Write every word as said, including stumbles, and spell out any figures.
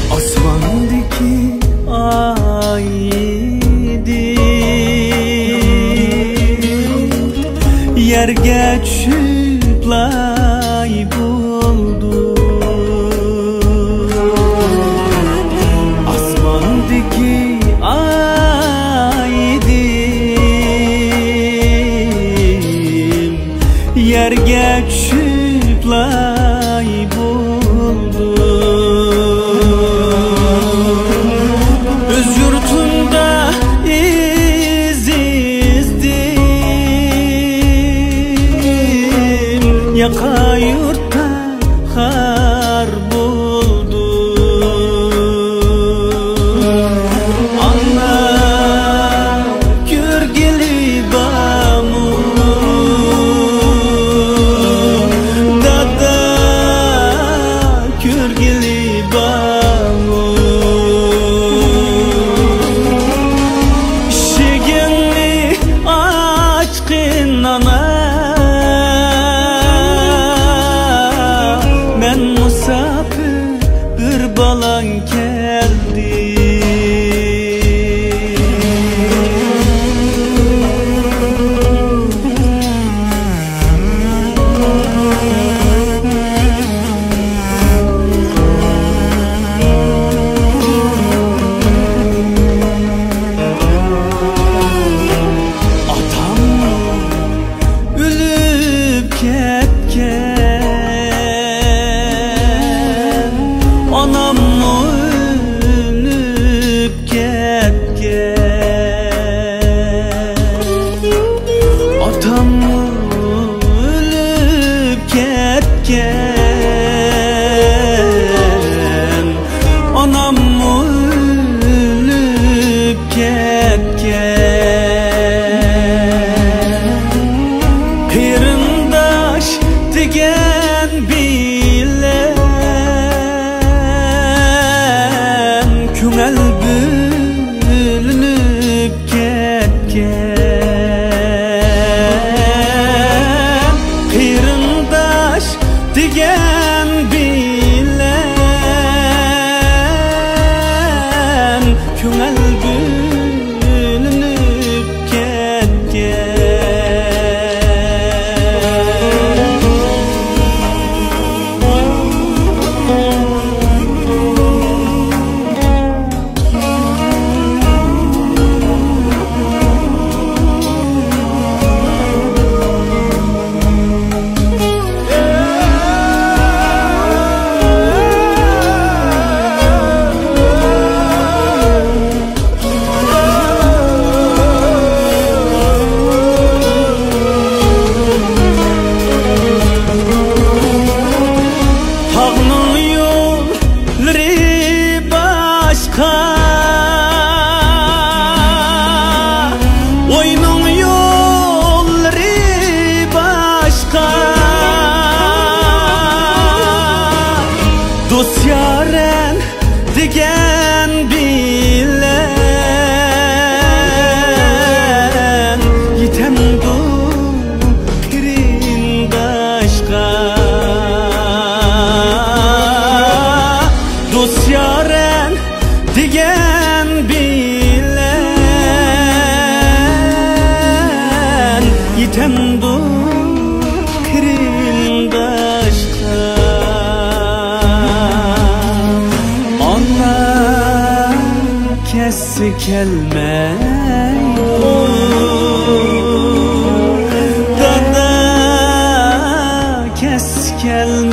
ئاسماندىكى ئاي ئىدىم، يەرگە چۈشۈپ لاي بولدۇم. ئاسماندىكى ئاي ئىدىم، يەرگە چۈشۈپ لاي بولدۇم. ئۆز يۇرتۇمدا ئىز ئىزدىم، ياقا يۇرتتا خار بولدۇم. ئانا كۆرگىلى بارمۇ؟ دادا كۆرگىلى بارمۇ؟ ئىشىكىڭنى ئاچقىن ئانا، مەن مۇساپىر بىر بالاڭ كەلدى. ئاتام ئۆلۈپ كەتكەن، ئاناممۇ ئۆلۈپ كەتكەن. ئاتاممۇ ئۆلۈپ كەتكەن، ئاناممۇ ئۆلۈپ كەتكەن. قېرىنداش دېگەن بىلەن كۆڭۈل بۆلۈنۈپ كەتكەن. قېرىنداش دېگەن بىلەن كۆڭۈل بۆلۈنۈپ كەتكەن. تاغنىڭ يوللىرى باشقا، ئۆينىڭ يوللىرى باشقا. دوست يارەن دېگەن بىلەن يېتەمدۇ قېرىنداشقا؟ دوست يارەن دېگەن بىلەن يېتەمدۇ قېرىنداشقا؟ ئانا كەتسە كەلمەيدۇ، دادا كەتسە كەلمەيدۇ.